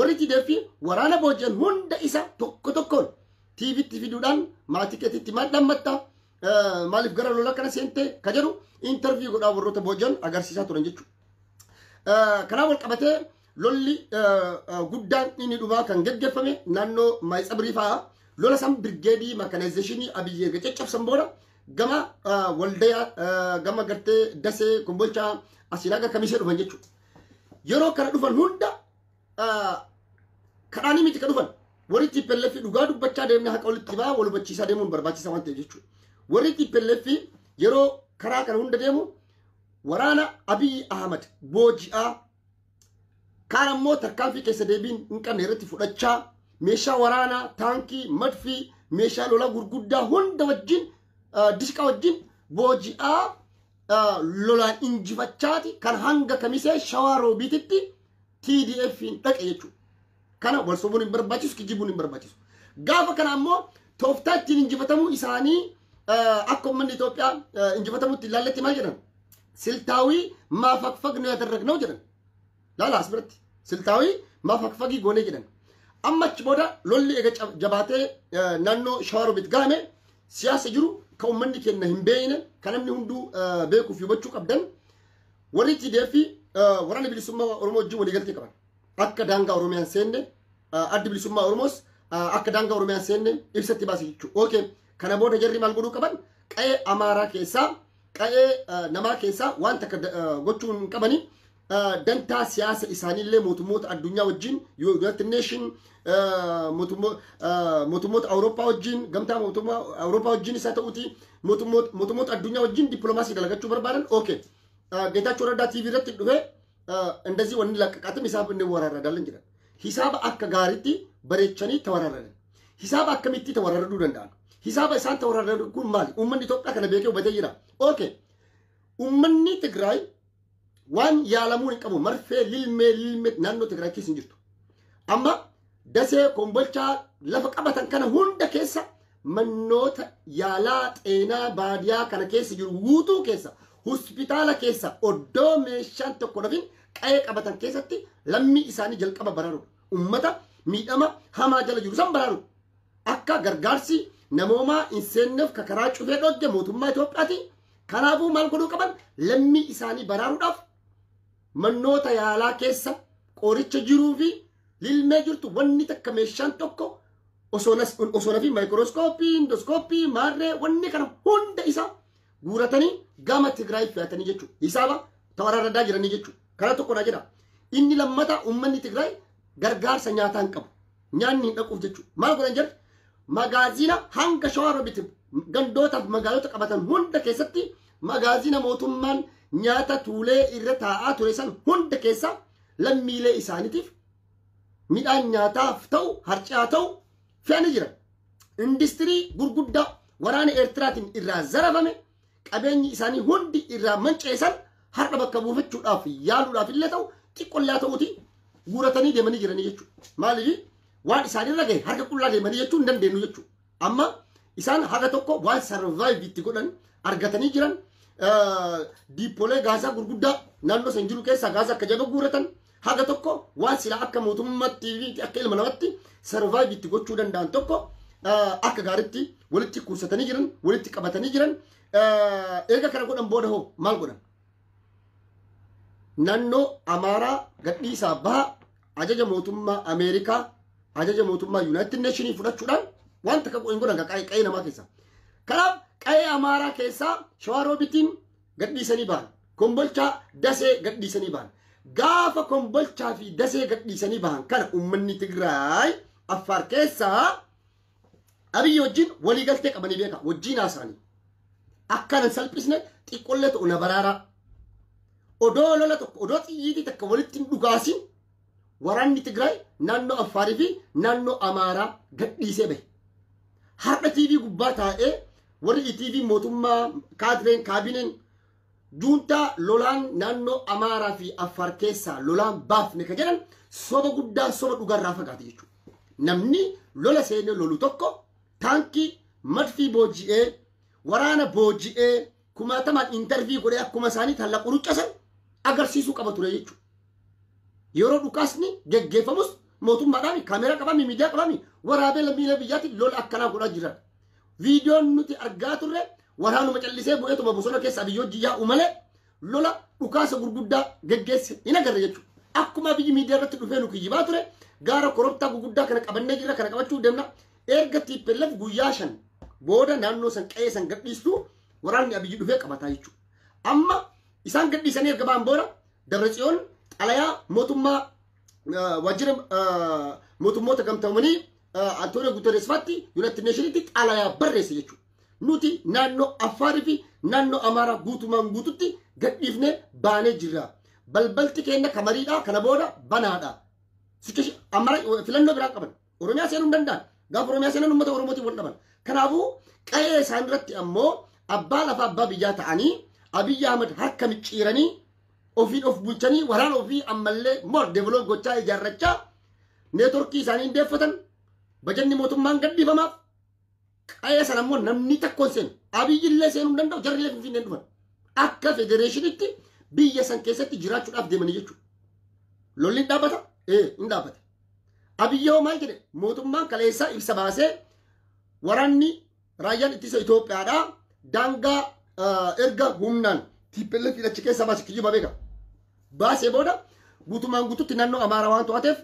Warri TDF waraana booji'an hunda isa tokko tokkoon TVtti fiduudhaan maatii keetitti maal dhammatta, maaliif gara lola kana seente ka jedhu interview godhaa warroota booji'an agarsiisaa turan jechuudha. Kanaaf wal qabatee lolli guddaan inni dhumaa kan geggeeffame naannoo Maayitsabirii fa'aa. Lola san birgeedii mechanization Abiyyi erga caccabsan booda gama Waldayaa, gama gartee Dasee, Kombolchaa, asiin haga Kamisee dhufan jechuudha. Yeroo kana dhufan hunda kadhaanii miti ka dhufan. Warri TPLF, dhugaa dubbachaa deemne, haqa walitti baa wal hubachiisaa deemuun barbaachisaa waan ta'eef jechuudha. Warri TPLF yeroo karaa kana hunda deemu waraana Abiyyi Ahmad booji'aa, kaan ammoo tarkaanfii keessa deebiin hin qabne irratti fudhachaa, meeshaa waraanaa, taankii, madfii, meeshaa lolaa gurguddaa hunda wajjin, dishqaa wajjin booji'aa, lolaan injifachaati kan hanga Kamisee, Shawaa Roobiititti TDF hin dhaqe jechuudha. Kana wal sobuun hin barbaachisu, kijibuun hin barbaachisu. Gaafa kana ammoo tooftaa ittiin injifatamuu isaanii akka uummanni Itoophiyaa injifatamutti ilaalletti maal jedhan? ስልታዊ ማፈግፈግ ነው ያደረግነው jedhan. Laala, as biratti ስልታዊ ማፈግፈግ goonee jedhan. Amma achi booda lolli eega jabaatee naannoo Shawaroobiit gahame, siyaasa jiru kan uummanni keenya hin beekne, kan namni hunduu beekuuf hubachuu qabdan, warri TDF waraana bilisummaa Oromoo wajjin waliigaltee qaban. Akka daangaa Oromiyaan seenne, addi bilisummaa Oromoos akka daangaa Oromiyaan seenne ibsatti baase jechuudha. Okay, kana booda jarri maal godhuu qaban? Qa'ee Amaaraa keessaa, qa'ee namaa keessaa waan takka gochuu hin qabani. Dantaa siyaasa isaaniillee mootummoota addunyaa wajjin, United Nation, mootummoota Awurooppaa wajjin, gamtaa mootummaa Awurooppaa wajjin isaa ta'uuti, mootummoota addunyaa wajjin dippiloomaasii dalagachuu barbaadan. Okay. Geetaachoo Raddaa TV irratti dhufee እንደዚህ wanni laqqaqaatim hisaab እንወራረዳለን jedhan. Hisaaba akka gaariitti bareechanii tawararadan. Hisaaba akkamitti tawarraraduu danda'an? Hisaaba isaan tawarraradan kun maali? Uummanni Itoophiyaa kana beekee hubatee jira. Okay. Uummanni Tigraay waan yaalamuu hin qabu, marfee, lilmee, lilmee naannoo Tigraay keessa hin jirtu. Amma Dasee, Kombolchaa, lafa qabatan kana hunda keessa mannoota yaalaa xeenaa baadiyaa kana keessa jiru guutuu keessa, hospitaala keessa oddoo meeshaan tokko dhafin, qa'ee qabatan keessatti lammii isaanii jalqaba baraaruudha. Ummata miidhama hamaa jala jiru san baraaruudha. Akka gargaarsi namoomaa hin seenneef ka karaa cufee dhogge mootummaa Itoophiyaati. Kanaafuu maal godhuu qaban? Lammii isaanii baraaruudhaaf mannoota yaalaa keessa qoricha jiruu fi lilmee jirtu, wanni takka meeshaan tokko osoo nafi, maayikirooskooppii, indoskooppii, maarree, wanni kana hunda isa guuratanii gama Tigraay fe'atanii jechuudha. Hisaaba tawararradaa jiranii jechuudha. Kana tokko naa jedha. Inni lammata, uummanni Tigraay gargaarsa nyaataa hin qabu. Nyaanni hin dhaquuf jechuudha. Maal godhan jedhu? Magaazina hanga Shawaa Roobiti gandootaaf magaalota qabatan hunda keessatti magaazina mootummaan nyaata tuulee irra taa'aa ture san hunda keessa lammiilee isaaniitiif midhaan nyaataaf ta'u, harcaa ta'u fe'anii jiran. Industirii gurguddaa waraana Eertiraatiin irraa zarafame, qabeenyi isaanii hundi irraa manceessan, har'a bakka buufachuudhaaf yaaluudhaaf illee ta'u, xiqqollaa ta'uuti guuratanii deemanii jiranii jechuudha. Maaliif? Waan isaanirra gahe harka qullaa deemanii jechuu hin dandeenyu jechuudha. Amma isaan haga tokko waan survive itti godhan argatanii jiran. Diippoolee gaazaa gurguddaa naannoo san jiru keessaa gaazaa akka jaba guuratan, haga tokko waan sila akka mootummaatti fi akka ilma namatti survive itti gochuu danda'an tokko akka gaariitti walitti kuusatanii jiran, walitti qabatanii jiran. Eega kana godhan booda hoo maal godhan? Naannoo Amaaraa gadhiisaa baha ajaja mootummaa Ameerikaa, ajaja mootummaa United Nationii fudhachuudhaan waan takka hin godhan qa'ee namaa keessa. Kanaaf qa'ee Amaaraa keessaa Shawaroobitiin gadhiisanii bahan. Kombolchaa, Dasee gadhiisanii bahan. Gaafa Kombolchaa fi Dasee gadhiisanii bahan kana uummanni Tigraay Affaar keessaa Abiyyi wajjin waliigaltee qabanii beeka, wajjin haasa'anii. Akka nan salphisne xiqqollee ta'u na baraaraa. Odoo lola tokko, odoo xiyyiitii takka walitti hin dhugaasin, waraanni Tigraay naannoo Affaarii fi naannoo Amaaraa gadhiisee bahe. Har'a TV gubbaa taa'ee warri TV mootummaa, kaadireen, kaabineen juuntaa, lolaan naannoo Amaaraa fi Affaar keessaa lolaan baafne ka jedhan soba guddaa, soba dhugarraa fagaate jechuudha. Namni lola seenee lolu tokko taankii, madfii booji'ee, waraana booji'ee, kumaatamaan interview godhee akkuma isaanii tallaqu ruccasan agarsiisuu qaba ture jechuudha. Yeroo dhukaasni geggeeffamus Mootummaadhaan kaameeraa qabami, miidiyaa qabami, waraabee lammiilee biyyaatti lola akkanaa godhaa jiran. Viidiyoon nuti argaa turre waraanuma callisee bu'eetuma bosona keessa Abiyyi hojii yaa'u malee lola dhukaasa gurguddaa geggeesse hin agarre jechuudha. Akkuma Abiyyi miidiyaa irratti dhufee nu kiyyibaa ture, gaara korobtaa gurguddaa kana qabannee jirra, kana qabachuu deemna. Erga TPLF guyyaa 5 booda naannoo san qe'ee san gadhiistu waraanni Abiyyi dhufee qabataa jechuudha. Amma isaan gadhiisanii erga ba'an booda Dabratsiyoon xalayaa mootummaa waajjira mootummoota gamtoomanii Antoonio Guterres faatti, United Nationitti xalayaa barreesse jechuudha. Nuti naannoo Affaarii fi naannoo Amaaraa guutumaan guututti gadhiifnee baanee jirra. Balbalti keenya kamariidha, kana booda banaadha. Filannoo biraan qaban. Oromiyaa seenuu hin danda'an. Gaafa Oromiyaa seenan uummata Oromootiin wal dhaban. Kanaafuu qe'ee isaan irratti ammoo abbaa lafa abbaa biyyaa ta'anii Abiyyi Ahmad harka micciiranii ofiin of bulchanii waraana ofii ammallee more develop gochaa ijaarrachaa networkii isaanii hin deeffatan, bajanni mootummaan gadhiifamaaf, qe'ee sana immoo namni tokko hin seenu. Abiyyi illee seenuu hin danda'u, jarri illee Finfinnee dhufan. Akka federeeshinitti biyya san keessatti jiraachuudhaaf deemanii jechuudha. Lolli hin dhaabbata? Ee, hin dhaabbata. Abiyyi hoo maal jedhe? Mootummaan kaleessaa ibsa baasee waraanni raayyaan ittisa Itoophiyaadhaa daangaa erga humnaan TPLF achi keessa baase, kiyyu beeka. Baasee booda guutumaan guututti naannoo Amaaraa waan to'ateef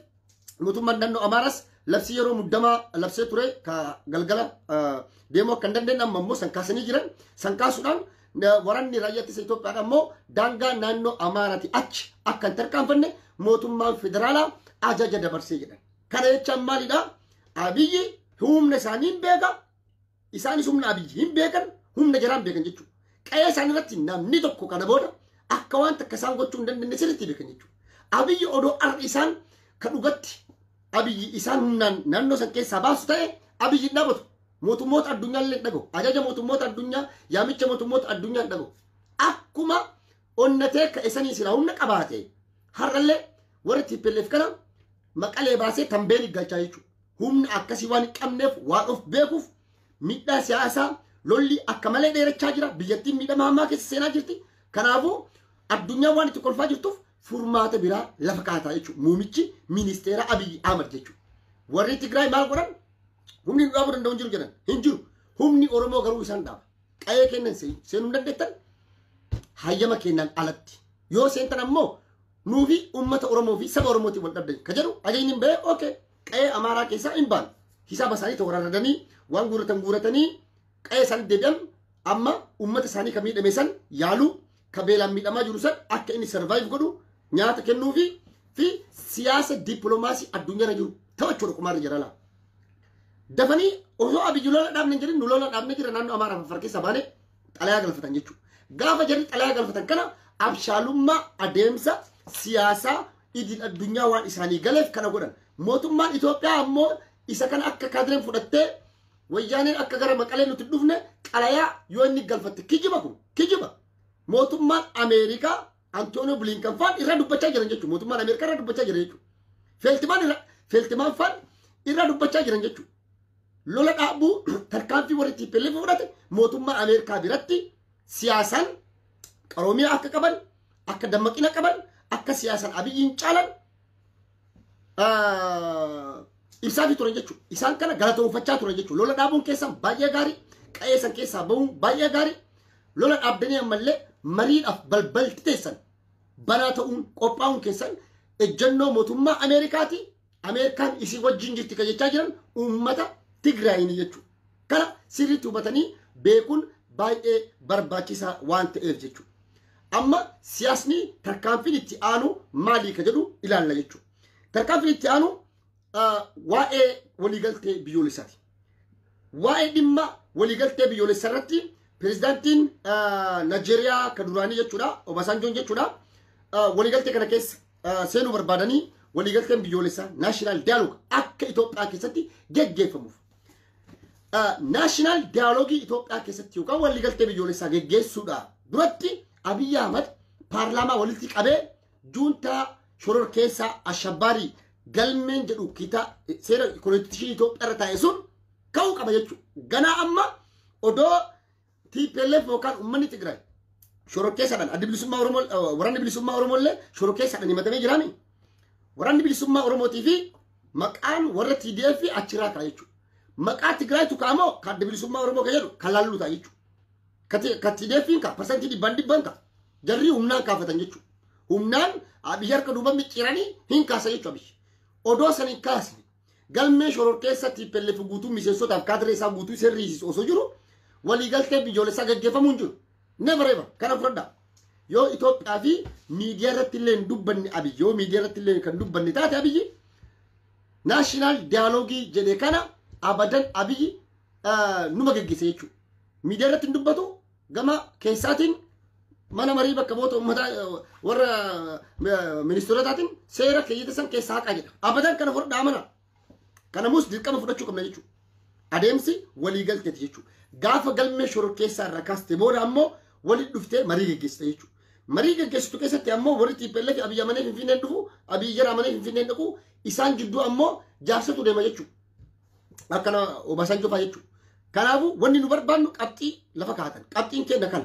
mootummaan naannoo Amaaraas labsii yeroo muddamaa labsee ture ka galgala deemuu akka hin dandeenye amma immoo san kaasanii jiran. San kaasuudhaan waraanni raayyaa ittisa Itoophiyaadha immoo daangaa naannoo Amaaraati achi akka hin tarkaanfanne mootummaan federaalaa ajaja dabarsee jedhan. Kana jechaan maalidha? Abiyyi humna isaanii hin beeka. Isaanis humna Abiyyi hin beekan, humna jaraan beekan jechuudha. Qe'ee isaanii irratti namni tokko kana booda akka waan takka isaan gochuu hin dandeenye sirriitti beekan jechuudha. Abiyyi odoo arra isaan ka dhugatti Abiyyi isaan humnaan naannoo san keessaa baasu ta'e, Abiyyi hin dhaabatu. Mootummoota addunyaa illee hin dhagahu. Ajaja mootummoota addunyaa, yaamicha mootummoota addunyaa hin dhagahu. Akkuma onnatee ka'e sanii silaa humna qabaate har'allee warri TPLF kana Maqalee baasee Tambeen galchaa jechuudha. Humna akkasii waan hin qabneef, waan of beekuuf, miidhaa siyaasaa lolli akka malee dheerachaa jira. Biyyattiin miidhama hamaa keessa seenaa jirti. Kanaafuu addunyaan waan itti kolfaa jirtuuf furmaata biraa lafa kaataa jechuudha. Muumichi ministeera Abiyyi Ahmad jechuudha. Warri Tigraay maal godhan? Humni nu dhaabuu danda'u hin jiru jedhan. Hin jiru. Humni Oromoo garuu isaan dhaaba. Qa'ee kennan seenuu hin dandeettan hayyama kennaan alatti. Yoo seentan ammoo nuufi uummata Oromoo fi saba Oromootiin wal dhabdan ka jedhu ajajni hin bahee, okay, qa'ee Amaaraa keessaa hin baanu. Hisaaba isaanii toorarradanii waan guuratan guuratanii qa'ee isaanii deebi'an. Amma uummata isaanii ka miidhame san yaaluu, ka beelaan miidhamaa jiru san akka inni survive godhu nyaata kennuufi fi siyaasa dippiloomaasii addunyaarra jiru taphachuudha qumaarri jira. Dafanii osoo Abiyyi lola dhaabne hin jedhin nu lola dhaabne jira, naannoo Amaaraa Afar keessa baanee xalayaa galfatan jechuudha. Gaafa jarri xalayaa galfatan kana abshaalummaa adeemsa siyaasaa idil addunyaa waan isaanii galeef kana godhan. Mootummaan Itoophiyaa ammoo isa kana akka kaadireen fudhattee wayyaaneen akka gara Maqalee nuti dhufne xalayaa yoo inni galfatte kijiba, kun kijiba. Mootummaan Ameerikaa Antoonio Bilinkan faan irra dubbachaa jiran jechuudha. Mootummaan Ameerikaa irra dubbachaa jiran jechuudha. Feeltimaan irra Feeltimaan faan irra dubbachaa jiran jechuudha. Lola dhaabuu tarkaanfii warri TPLF fudhate mootummaa Ameerikaa biratti siyaasaan qaroomina akka qaban, akka dammaqina qaban, akka siyaasaan Abiyyiin caalan ibsaafii turan jechuudha. Isaan kana galatoonfachaa turan jechuudha. Lola dhaabuun keessan baay'ee gaarii, qa'ee san keessaa bahuun baay'ee gaarii. Lola dhaabdanii ammallee mariidhaaf balbalti teessan banaa ta'uun qophaa'uun keessan ejjennoo mootummaa Ameerikaati. Ameerikaan isii wajjin jirti kan jechaa jiran uummata Tigraayin jechuudha. Kana sirriitti hubatanii beekuun baay'ee barbaachisaa waan ta'eef jechuudha. Amma siyaasni tarkaanfiin itti aanu maalii ka jedhu ilaalla jechuudha. Tarkaanfiin itti aanu waa'ee waliigaltee biyyoolessaati. Waa'ee dhimma waliigaltee biyyoolessaa irratti pirezidaantiin Naajeeriyaa kan duraanii jechuudha, Obasanjoon jechuudha, waliigaltee kana keessa seenuu barbaadanii waliigalteen biyyoolessaa, national dialogue, akka Itoophiyaa keessatti geggeeffamuuf. National dialogueii Itoophiyaa keessatti yookaan waliigaltee biyyoolessaa geggeessuudha duratti Abiyyi Ahmad paarlaamaa walitti qabee juuntaa shoror keessaa ashabbaarii galmeen jedhu kitaa seera constitutionii Itoophiyaa irra taa'e sun ka'uu qaba jechuudha. Ganaa amma odoo TPLF yookaan uummanni Tigraay shoror keessaadhaan addi bilisummaa Oromoo, waraanni bilisummaa Oromoo illee shoror keessaadhaan himatamee jiraami. Waraanni bilisummaa Oromootii fi Maqaan warra TDF achirraa ka'a jechuudha. Maqaa Tigraaytu ka'amoo kan Adda Bilisummaa Oromoo kan jedhu kan laallu ta'a jechuudha. Ka TDF'n ka'a 100% ka'a. Jarri humnaan kaafatan jechuudha. Humnaan Abiyyi harka duuba micciiranii hin kaasan jechuudha Abiyyi. Odoo san hin kaasne galmee shororkeessa TPLF guutuu miseensotaaf kaadiree isaa guutuu sirriisisu osoo jiru waliigaltee biyyoolessaa gaggeeffamuu hin jiru. Never ever kana fudhadhaa. Yoo Itoophiyaa fi miidiyaa irratti illee hin dubbanne Abiyyi, yoo miidiyaa irratti illee kan dubbanne taate Abiyyi national dialogue jedhe kana abadan Abiyyi numa geggeesse jechuudha. Miidiyaa irratti hin dubbatu, gama keessaatiin mana marii bakka bu'oota uummataa warra ministeerotaatiin seera keeyyata san keessaa haqaa jedha. Abadan kana fudhadhaa amana. Kanamuus dirqama fudhachuu qabna jechuudha. Adeemsi waliigalteeti jechuudha. Gaafa galmee shororkeessaa irraa kaaste booda ammoo walitti dhuftee marii geggeessite jechuudha. Marii geggeessitu keessatti ammoo warri TPLF Abiyyi amanee Finfinneen dhufu, Abiyyi jara amanee Finfinneen dhaqu, isaan jidduu ammoo jaarsatu deema jechuudha. Akkana Obasanjoo fa'aa jechuudha. Kanaafuu wanni nu barbaannu qabxii lafa kaa'atan. Qabxiin keenya kana.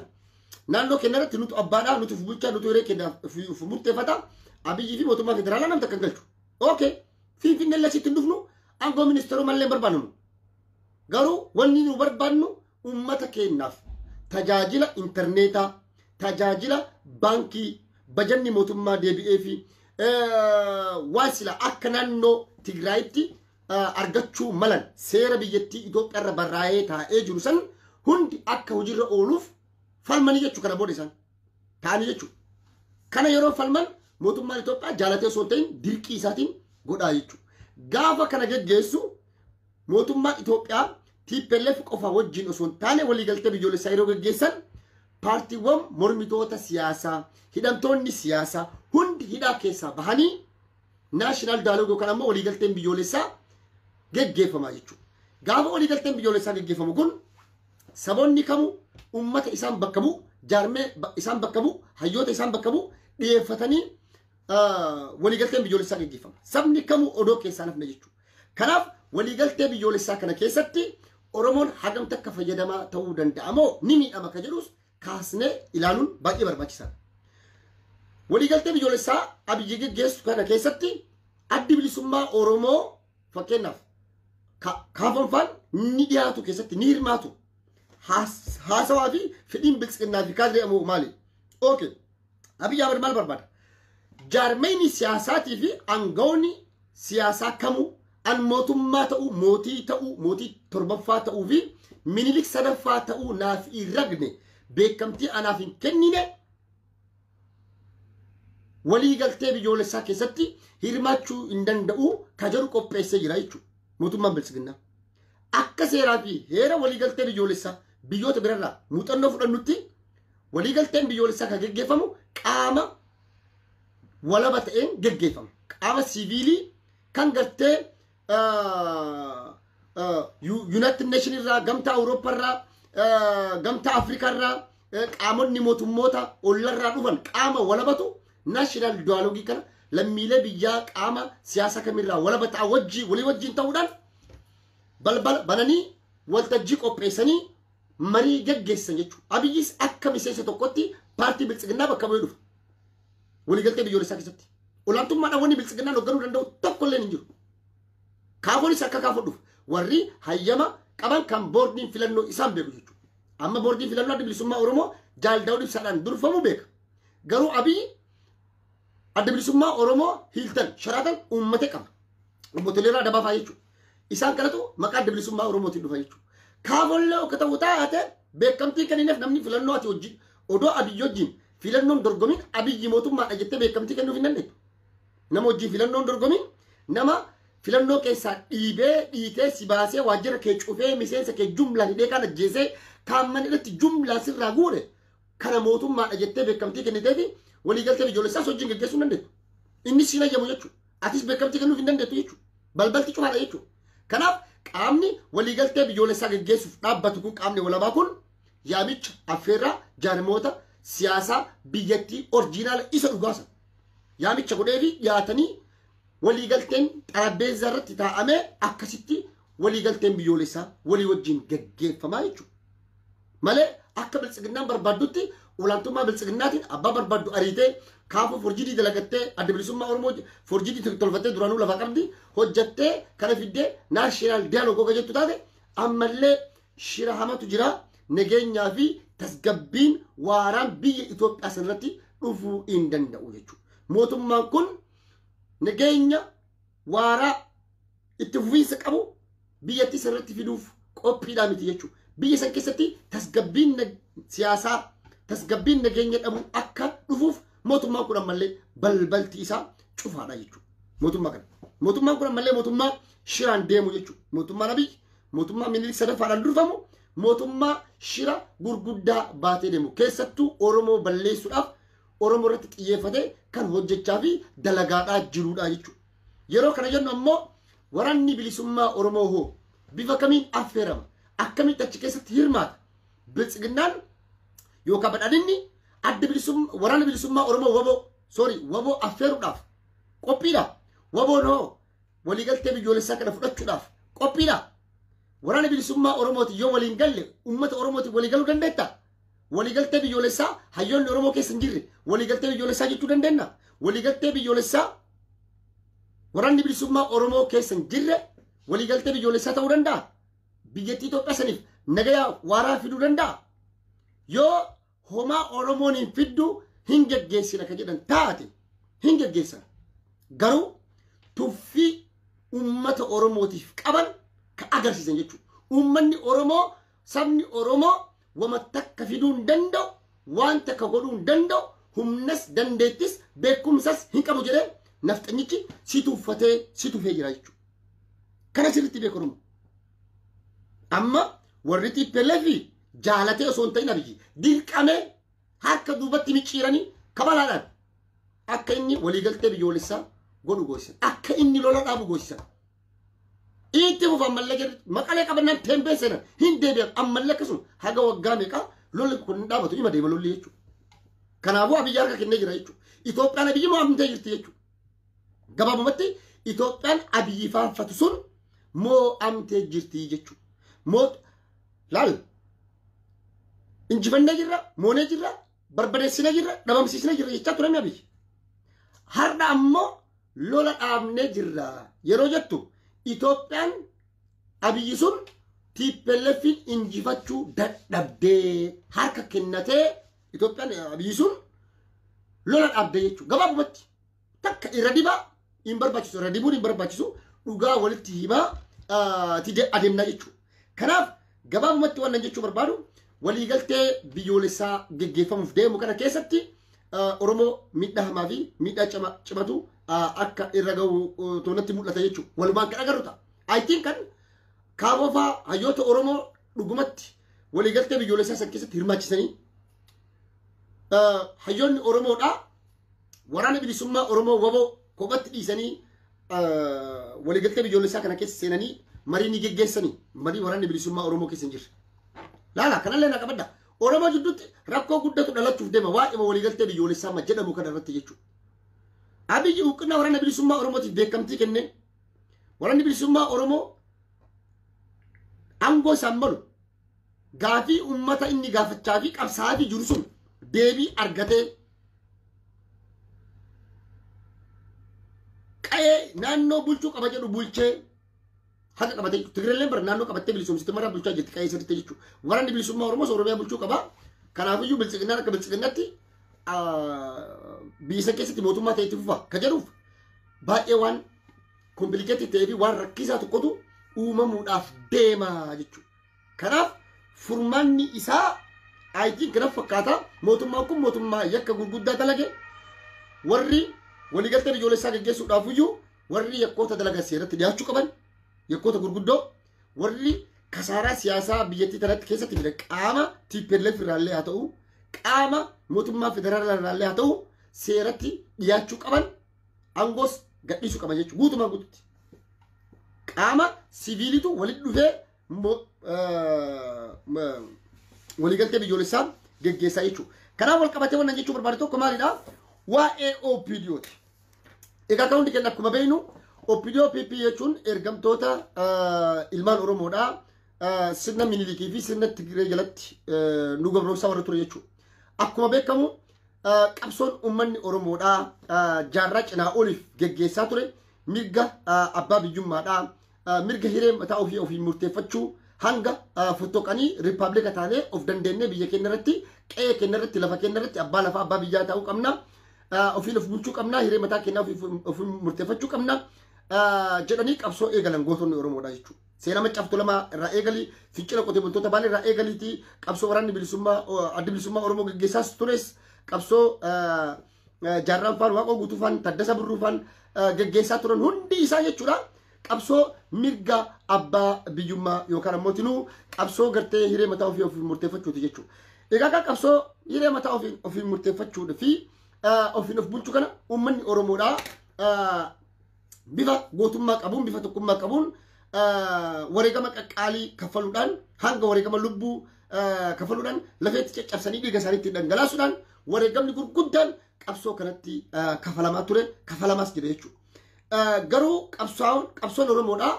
Naannoo keenya irratti nutu abbaadhaa, nutu bulchaa, nutu hiree keenya murteeffata. Abiyyi fi mootummaa federaalaa namta kan galchu. Okay. Finfinneen lasitti hin dhufnu, aangoo ministeeroo mallee hin barbaannu. Garuu wanni nu barbaannu uummata keenyaaf tajaajila intarneetaa, tajaajila baankii, bajanni mootummaa deebi'ee fi waan sila akka naannoo Tigraayitti argachuu malan seera biyyattii Itoophiyaa irra barraa'ee taa'ee jiru san hundi akka hojiirra ooluuf falmanii jechuu kana booda isaan ta'anii jechuudha. Kana yeroo falman mootummaan Itoophiyaa jaalatee osoo hin ta'in dirqii isaatiin godhaa jechuudha. Gaafa kana geggeessu mootummaan Itoophiyaa TPLF qofa wajjin osoo hin taane waliigaltee biyyoolessaa yeroo geggeessan paartiiwwan mormitoota siyaasaa, hidhamtoonni siyaasaa hundi hidhaa keessaa bahanii national dialogue yookaan ammoo waliigalteen biyyoolessaa geggeeffamaa jechuudha. Gaafa waliigalteen biyyoolessaa geggeeffamu kun saboonni kamuu uummata isaan bakka bu'u, jaarmee isaan bakka bu'u, hayyoota isaan bakka bu'u dhiyeeffatanii waliigalteen biyyoolessaa geggeeffama. Sabni kamuu odoo keessaa nafne jechuudha. Kanaaf waliigaltee biyyoolessaa kana keessatti Oromoon hagam takka fayyadamaa ta'uu danda'a moo ni miidhama ka jedhus kaasnee ilaaluun baay'ee barbaachisaadha. Waliigaltee biyyoolessaa Abiyyi geggeessu kana keessatti Addi Bilisummaa Oromoo fakkeenyaaf kaafanfaan ni dhiyaatu keessatti ni hirmaatu. Haasawaa fi fedhiin biltsiginnaa fi kaadiree ammoo maali? Okay. Abiyyi Ahmed maal barbaada? Jaarmeyni siyaasaatii fi aangawoonni siyaasaa kamuu an mootummaa ta'uu, mootii ta'uu, mootii torbaffaa ta'uu fi Minilik sadaffaa ta'uu naaf hin ragne, beekamtii anaaf hin kennine, waliigaltee biyyoolessaa keessatti hirmaachuu hin danda'u ka jedhu qopheessee jira jechuudha. Mootummaan biltsiginnaa. Akka seeraa fi heera waliigaltee biyyoolessaa biyyoota birarraa muuxannoo fudhannutti waliigalteen biyyoolessaa kan geggeeffamu qaama walaba ta'een geggeeffama. Qaama siviilii kan gartee United Nation irraa, gamtaa Awurooppaa irraa, gamtaa Afrikaa irraa, qaamonni mootummoota ollarraa dhufan qaama walabatu national dialogue kana lammiilee biyyaa qaama siyaasa kamirraa walaba ta'a wajjii walii wajjin ta'uudhaan balbala bananii waltajjii qopheessanii marii geggeessan jechuudha. Abiyyis akka miseensa tokkotti paartii biltsiginnaa bakka bu'ee dhufa. Waliigaltee biyyoolessaa keessatti. Olaantummaadhaan wanni biltsiginnaan hoogganuu danda'u tokko illee hin jiru. Kaafonis akka kaafoo dhufa. Warri hayyama qaban kan boordiin filannoo isaan beeku jechuudha. Amma boordiin filannoo Adda Bilisummaa Oromoo Jaal Daawud Ibsaadhaan durfamu beeka. Garuu Abiyyi Adda Bilisummaa Oromoo Hiiltan Sharaatan uummata qaba. Obbo Toleeraa Adabaa fa'aa jechuudha. Isaan kanatu maqaa Adda Bilisummaa Oromootiin dhufa jechuudha. Kaafollee akka ta'u taate beekamtii kennineef namni filannoo ati hojii odoo Abiyyi wajjin filannoon dorgomiin Abiyyi mootummaadha jettee beekamtii kennuuf hin dandeettu. Nama wajjin filannoon dorgomiin, nama filannoo keessaa dhiibee dhiitee si baasee waajjira kee cufee miseensa kee jumlaan hidhee kaan ajjeesee kaan mana irratti jumlaan sirraa guure kana mootummaadha jettee beekamtii kenniteefi waliigaltee biyyoolessaas wajjin geggeessuu hin dandeettu. Innis siin hayyamu jechuudha. Atis beekamtii kennuuf hin dandeettu jechuudha. Balbalti cufaadha jechuudha. Kanaaf qaamni waliigaltee biyyoolessaa geggeessuuf dhaabbatu kun, qaamni walabaa kun, yaamicha affeerraa jaarmoota siyaasaa biyyattii original isa dhugaasa. Yaamicha godhee fi dhiyaatanii waliigalteen xarapheezaa irratti taa'amee akkasitti waliigalteen biyyoolessaa walii wajjin geggeeffamaa jechuudha. Malee Akka biltsiginnaan barbaaddutti olaantummaa biltsiginnaatiin abbaa barbaaddu ariitee kaafuu forjidii dalagattee adda bilisummaa Oromoo forjidii tolfattee duraanuu lafaa qabdi hojjattee kana fiddee national dialogue hooga jettu taate ammallee shira hamatu jira nageenyaa fi tasgabbiin waaraan biyya Itoophiyaa sanarratti dhufuu hin danda'u jechuudha. Mootummaan kun nageenya waaraa itti fufiinsa qabu biyyattii sanarratti fiduuf qophiidhaa miti jechuudha. Biyya san keessatti tasgabbiin siyaasaa tasgabbiin nageenya dhabu akka dhufuuf mootummaan kun ammallee balbalti isaa cufaadha jechuudha. Mootummaa kana. Mootummaan kun ammallee mootummaa shiraan deemu jechuudha. Mootummaan Abiyyi mootummaa Minilik sadaffaadhaan durfamu mootummaa shira gurguddaa baatee deemu keessattuu Oromoo balleessuudhaaf Oromoo irratti xiyyeeffatee kan hojjechaa fi dalagaadhaa jirudha jechuudha. Yeroo kana jennu ammoo waraanni bilisummaa Oromoo hoo bifa kamiin affeerama? Akkamitti achi keessatti hirmaata? Biltsiginnaan yookaan badhaadhinni adda bilisummaa waraana bilisummaa Oromoo waboo sorry waboo affeeruudhaaf qophiidha. Waboon hoo waliigaltee biyyoolessaa kana fudhachuudhaaf qophiidha. Waraana bilisummaa Oromooti yoo waliin galle uummata Oromooti walii galuu dandeetta? Waliigaltee biyyoolessaa hayyoonni Oromoo keessa hin jirre waliigaltee biyyoolessaa jechuu dandeenya? Waliigaltee biyyoolessaa waraanni bilisummaa Oromoo keessa hin jirre waliigaltee biyyoolessaa ta'uu danda'a? Biyyattii Itoophiyaa saniif nagayaa waaraa fiduu danda'a? Yoo homaa Oromoon hin fiddu hin geggeessina kan jedhan taate hin geggeessan. Garuu tuffii uummata Oromootiif qaban kan agarsiisan jechuudha. Uummanni Oromoo sabni Oromoo wama takka fiduu hin danda'u, waan takka godhuu hin danda'u, humnas dandeettis beekumsas hin qabu jedhee nafxanyichi si tuffatee si tufee jira jechuudha. Kana sirriitti beeku Oromoo. Amma warri TPLF jaalatee osoo hin ta'in Abiyyi dirqamee harka duubatti micciiranii kabalaadhaan akka inni waliigaltee biyyoolessaa godhu goosisan, akka inni lola dhaabu goosisan. Itti fufa ammallee jedhu maqalee qabannaan teembee seenan hin deebi'an ammallee akkasuma haga waggaa meeqaa lolli kun hin dhaabatu ima deema lolli jechuudha. Kanaafuu Abiyyi harka kennee jira jechuudha. Itoophiyaan Abiyyi mo'amtee jirti jechuudha. Gabaabumatti Itoophiyaan Abiyyi faarfatu sun mo'amtee jirti jechuudha. Laal injifannee jirra, moonee jirra, barbadeessinee jirra, dhabamsiisnee jirra jechaa turame Abiyyi. Har'a ammoo lola dhaabnee jirra yeroo jettu Itoophiyaan Abiyyi sun TPLFin injifachuu dadhabdee harka kennatee Itoophiyaan Abiyyi sun lola dhaabdee jechuudha. Gabaabumatti takka irra dibaa hin barbaachisu, irra dibuun hin barbaachisu, dhugaa walitti himaa adeemnaa jechuudha. Kanaaf gabaabumatti waan jechuu barbaadu waliigaltee biyyoolessaa geggeeffamuuf deemu kana keessatti Oromoo miidhaa hamaa fi miidhaa cimatu akka irra gahu toonatti mul'ata jechuudha. Walumaan kan agarru ta'a. I think kan kaabofaa hayyoota Oromoo dhugumatti waliigaltee biyyoolessaa san keessatti hirmaachisanii hayyoonni Oromoodhaa waraana bilisummaa Oromoo waboo kophatti dhiisanii waliigaltee biyyoolessaa kana keessa seenanii marii ni geggeessanii marii waraanni bilisummaa Oromoo keessa hin jirre. Laala kanallee na qabadda. Oromoo jidduutti rakkoo guddatu dhalachuuf deema waa'ee waliigaltee biyyoolessaa ma jedhamu kana irratti jechuudha. Abiyyi huqqina waraana bilisummaa Oromootiif beekamtii kennee waraanni bilisummaa Oromoo aangoo isaan malu gaafii uummata inni gaafachaa fi qabsaa'aa fi jiru sun deebii argatee qa'ee naannoo bulchuu qaba jedhu bulchee haqa qabatee Tigreelleen bara naannoo qabattee bilisoomsite maraa bulchaa jirti qa'ee sirriitti jechuudha. Waraanni bilisummaa Oromoos Oromiyaa bulchuu qaba. Kanaafiyyuu biltsiginnaan akka biltsiginnaatti biyya san keessatti mootummaa ta'e itti fufa ka jedhuuf baay'ee waan complicated ta'ee fi waan rakkisaa tokkotu uumamuudhaaf deema jechuudha. Kanaaf furmaanni isaa I think kana fakkaata. Mootummaan kun mootummaa yakka gurguddaa dalage warri waliigaltee biyyoolessaa geggeessuudhaaf iyyuu warri yakkoota dalagan seeratti dhiyaachuu qaban yakkoota gurguddoo warri kasaaraa siyaasaa biyyattii tanatti keessatti fide qaama TPLF irraallee haa ta'u qaama mootummaa federaalaa irraallee haa ta'u seeratti dhiyaachuu qaban aangoos gadhiisuu qaban jechuudha guutumaa guututti. Qaama siviilitu walitti dhufee waliigaltee biyyoolessaa geggeessaa jechuudha. Kanaaf wal qabatee wannan jechuu barbaade tokko maalidha? Waa'ee OPDOti. Egaa kan hundi keenya akkuma beeknu OPDO PP jechuun ergamtoota ilmaan Oromoodha. sirna Minilikii fi sirna Tigree jalatti nu gabroomsaa warra ture jechuudha. Akkuma beekamu qabsoon uummanni Oromoodhaa jaarraa cinaa oliif geggeessaa ture mirga abbaa biyyummaadhaa, mirga hiree mataa ofii ofiin murteeffachuu, hanga fottoqanii riippaabilika taanee of dandeenyee biyya keenya irratti, qe'ee keenya irratti, lafa keenya irratti abbaa lafaa, abbaa biyyaa ta'uu qabna, ofiin of bulchuu qabna, hiree mataa keenyaa ofiin murteeffachuu qabna jedhanii qabsoo eegalan gootonni Oromoodha jechuudha. Seenaa Maccaaf Tuulamaa irraa eegalii, fincila qotee bultoota Baalee irraa eegaliitii, qabsoo waraanni bilisummaa Adda Bilisummaa Oromoo geggeessaas tures, qabsoo Jaarraan faan, Waaqoo Guutuu faan, Taddasa Birruu faan geggeessaa turan hundi isaa jechuudha. Qabsoo mirga abbaa biyyummaa yookaan ammoo tinuu qabsoo gartee hiree mataa ofii ofiin murteeffachuuti jechuudha. Egaa akka qabsoo hiree mataa ofii ofiin murteeffachuu fi ofiin of bulchuu kana uummanni Oromoodhaa bifa gootummaa qabuun, bifa tokkummaa qabuun, wareegama qaqqaalii kaffaluudhaan, hanga wareegama lubbuu kaffaluudhaan, lafeetti caccabsanii dhiiga isaaniitti dhangalaasuudhaan wareegamni gurguddaan qabsoo kanatti kafalamaa ture, kafalamaas jira jechuudha. Garuu qabsoon Oromoodhaa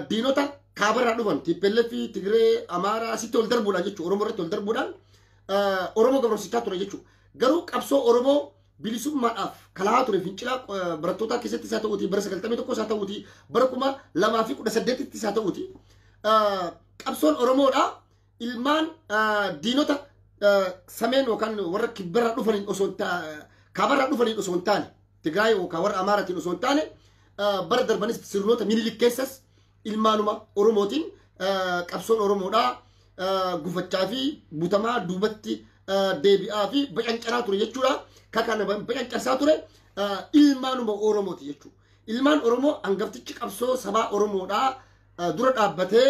diinota kaabarraa dhufan, TPLF, Tigree, Amaaraa asitti ol darbuudhaan jechuudha, Oromoo irratti ol darbuudhaan Oromoo gabroomsichaa ture jechuudha. Garuu qabsoo Oromoo bilisummaadhaaf kalaa ture fincila barattootaa keessatti isaa ta'uuti, bara 91 isaa ta'uuti, bara 2018tti isaa ta'uuti, qabsoon Oromoodhaa ilmaan diinota sameen yookaan warra kibbarraa dhufaniin osoo kaabarraa dhufaniin osoo hin taane, Tigraay yookaan warra Amaaraatiin osoo hin taane, bara darbanis sirnoota Minilik keessas ilmaanuma Oromootiin qabsoon Oromoodhaa gufachaa fi butamaa, duubatti deebi'aa fi bacancaraa ture jechuudha. Kakana bacancarsaa ture ilmaanuma Oromooti jechuudha. Ilmaan Oromoo hangaftichi qabsoo sabaa Oromoodhaa dura dhaabbatee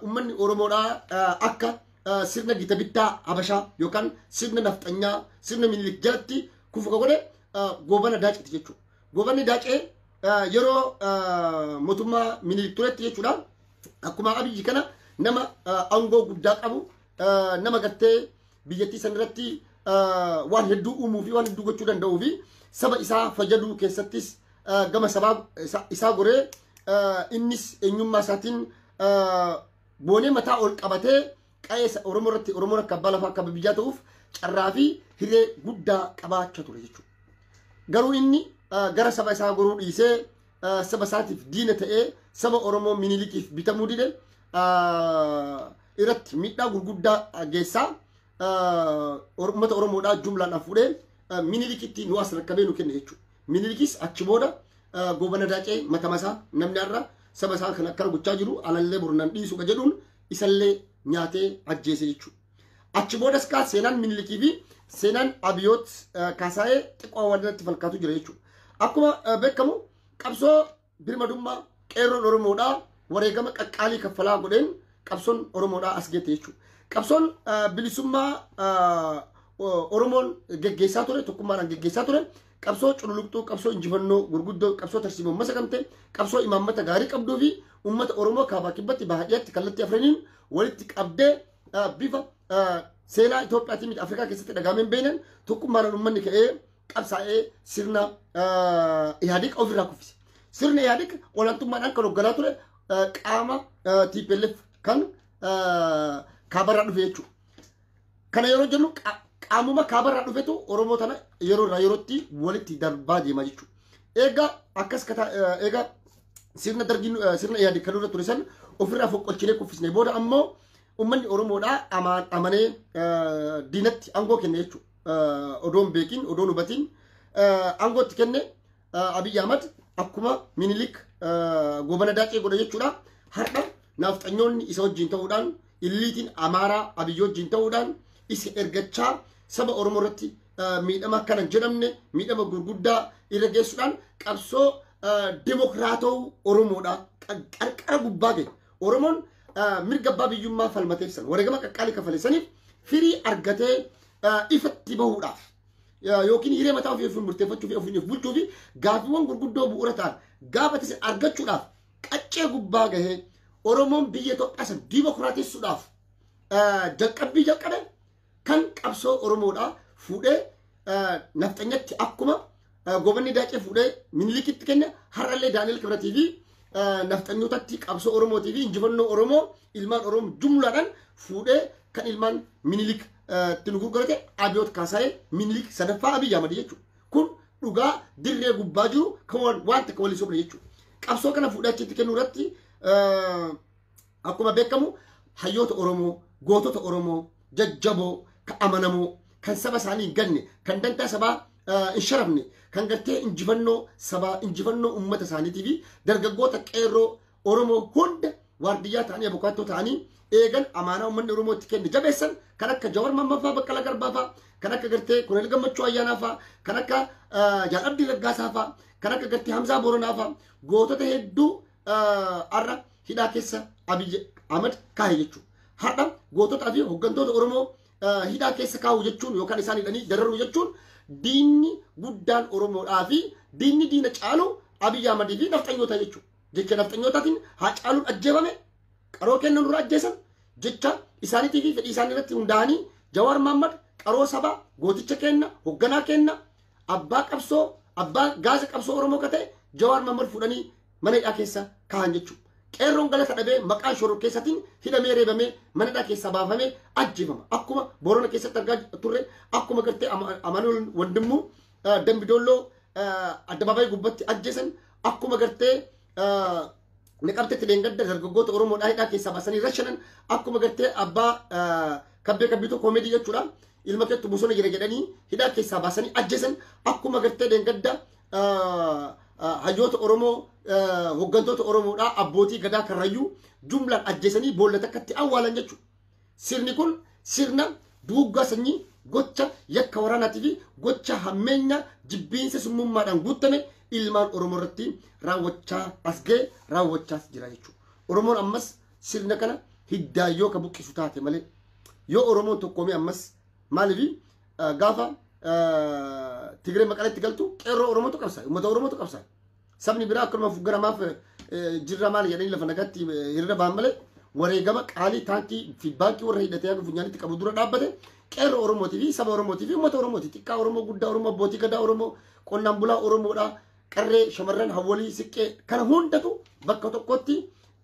uummanni Oromoodhaa akka sirna gita bittaa Habashaa yookaan sirna nafxanyaa, sirna Minilik jalatti kufu ka godhe Goobana Daaceti jechuudha. Goobanni Daacee yeroo mootummaa Minilik turetti jechuudha. Akkuma Abiyyi kana nama aangoo guddaa qabu, nama gartee biyyattii san irratti waan hedduu uumuu fi waan hedduu gochuu danda'uu fi saba isaa fayyaduu keessattis gama sabaa isaa goree, innis eenyummaa isaatiin boonee mataa ol qabatee qa'ee Oromoo irratti Oromoon akka abbaa lafaa, akka biyyaa ta'uuf carraa fi hiree guddaa qabaachaa ture jechuudha. Garuu inni gara saba isaa goruu dhiisee saba isaatiif diina ta'ee saba Oromoo Minilikiif bitamuu dide irratti miidhaa gurguddaa geessaa uummata Oromoodhaa jumlaadhaan fuudhee Minilikitti nu as rakkabee nu kenne jechuudha. Minilikis achi booda Goobana Daacee matamasaa namni har'a saba isaa kan akkana gochaa jiru alallee bornaan dhiisu ka jedhuun isallee nyaatee ajjeese jechuudha. Achi boodas kaa seenaan Minilikii fi seenaan Abiyoot Kaasaayee xiqqoo walirratti falkaatu jira jechuudha. Akkuma beekamu qabsoo birmadummaa qeerroon Oromoodhaa wareegama qaqqaalii kaffalaa godheen qabsoon Oromoodhaa as geette jechuudha. Qabsoon bilisummaa Oromoon geggeessaa ture, tokkummaadhaan geggeessaa ture, qabsoo cululuqxuu, qabsoo injifannoo gurguddoo, qabsoo tarsiimoo masakamte, qabsoo imaammata gaarii qabduu fi uummata Oromoo kaabaa kibbatti, baadiyyaatti kallattii afraniin walitti qabdee bifa seenaa Itoophiyaatiin miti Afrikaa keessatti dhagaameen beeknan tokkummaadhaan uummanni ka'ee qabsaa'ee sirna Ihaadig ofirraa kuffise. Sirna Ihaadig olaantummaadhaan kan hoogganaa ture qaama TPLF kan kaabarraa dhufe jechuudha. Kana yeroo jennu qaamuma kaabarraa dhufetu Oromoo tana yeroo irraa yerootti walitti darbaa deema jechuudha. Egaa akkas egaa sirna Dargiin, sirna Ihaadig kan irra ture san ofirraa foqqolchinee kuffisne booda ammoo uummanni Oromoodhaa amanee diinatti aangoo kenne jechuudha. Odoon beekin, odoon hubatin aangootti kenne. Abiyyi Ahmad akkuma Minilik Goobana Daacee godhe jechuudha. Har'a naafxanyoonni isa wajjin ta'uudhaan, illiitiin Amaaraa Abiyyi wajjin ta'uudhaan isa ergachaa saba Oromoo irratti miidhama akkana hin jedhamne, miidhama gurguddaa irra geessuudhaan qabsoo dimokiraatawuu Oromoodha qarqara gubbaa gahe. Oromoon mirga abbaa biyyummaa falmateef san wareegama qaqqaalii kafaleessaniif firii argatee ifatti bahuudhaaf yookiin hiree mataa ofii ofiin murteeffachuu fi ofiin of bulchuu fi gaaffiiwwan gurguddoo bu'uura ta'an gaafate argachuudhaaf qaccee gubbaa gahee Oromoon biyya Itoophiyaa san dimokiraatessuudhaaf jalqabbii jalqabe kan qabsoo Oromoodhaa fuudhee nafxanyatti akkuma Gobanni Daacee fuudhee Minilikitti kenne, har'allee Daani'el Kibratii fi nafxanyootatti qabsoo Oromootii fi injifannoo Oromoo ilmaan Oromoo jumlaadhaan fuudhee kan ilmaan Minilik itti nu gurgurate Abiyoot Kaasaayee Minilik sadaffaa Abiy Ahmad jechuudha. Kun dhugaa dirree gubbaa jiru kan waan takka waliin sobne jechuudha. Qabsoo kana fuudhee achitti kennuu irratti akkuma beekamu hayyoota Oromoo, gootota Oromoo, jajjaboo, kan amanamoo, kan saba isaanii hin ganne, kan dantaa sabaa hin sharafne, kan gartee injifannoo sabaa, injifannoo uummata isaaniitii fi dargaggoota qeerroo Oromoo hunda waardiyyaa ta'anii abukaattoo ta'anii eegan amaanaa uummanni Oromoo itti kenne jabeessan kan akka Jawar Mohammad fa'aa, Baqqalaa Garbaa fa'aa, kan akka gartee Koloneel Gammachuu Ayyaanaa fa'aa, kan akka Jaal Abdii Raggaasaa fa'aa, kan akka gartee Hamzaa Booranaa fa'aa gootota hedduu har'a hidhaa keessa Abiy Ahmad kaa'e jechuudha. Har'a goototaa fi hooggantoota Oromoo hidhaa keessa kaa'u jechuun yookaan isaan hidhanii dararuu jechuun diinni guddaan Oromoodhaa fi diinni diina caalu Abiy Ahmadii fi nafxanyoota jechuudha. Jecha nafxanyootaatiin Haacaaluun ajjeefame, qaroo kennan dura ajjeesan, jecha isaaniitii fi fedhii isaanii irratti hundaa'anii Jawaar Mohammad qaroo sabaa, gooticha kenna, hoogganaa kenna, abbaa qabsoo, abbaa gaasa qabsoo Oromoo ka ta'e Jawaar Mohammad fuudhanii mana hidhaa keessa kaahan jechuudha. Qeerroon galata dhabee maqaa shoror keessatiin hidhamee reebamee mana hidhaa keessaa baafamee ajjeefama. Akkuma Boorana keessatti argaa turre, akkuma gartee Amaanuel Wandimmuu Dambidolloo addabaabaayii gubbatti ajjeesan, akkuma gartee Naqamtetti leengadda dargaggoota Oromoodhaa hidhaa keessaa baasanii rashanan, akkuma gartee abbaa kabbee kabbiitoo koomedii jechuudha. Ilma keettu bosona jira jedhanii hidhaa keessaa baasanii ajjeesan, akkuma gartee leengadda hayyoota Oromoo, hooggantoota Oromoodhaa, abbootii gadaa Karrayyuu jumlaan ajjeesanii boolla takkatti awwaalan jechuudha. Sirni kun sirna duuggaa sanyii, gocha yakka waraanaatii fi gocha hammeenya jibbiinsa summummaadhaan guutame ilmaan Oromoo irratti raawwachaa as ga'e, raawwachaas jira jechuudha. Oromoon ammas sirna kana hiddaan yoo ka buqqisu taate malee, yoo Oromoon tokkoomee ammas maaliif gaafa Tigree Maqaleetti galtu qeerroo Oromootu qabsa, uummata Oromootu qabsa. Sabni biraa akkanuma fuggaramaaf jirra maal jedhanii lafa nagaatti hiriira ba'an malee wareegama qaalii taankii fi baankii warra hidhatee haga funyaanitti qabu dura dhaabbate qeerroo Oromootii fi saba Oromootii fi uummata Oromooti. Xiqqaa Oromoo, guddaa Oromoo, abbootii gadaa Oromoo, qonnaan bulaa Oromoodhaa, qarree, shamarran, hawwalii, siqqee kana hundatu bakka tokkotti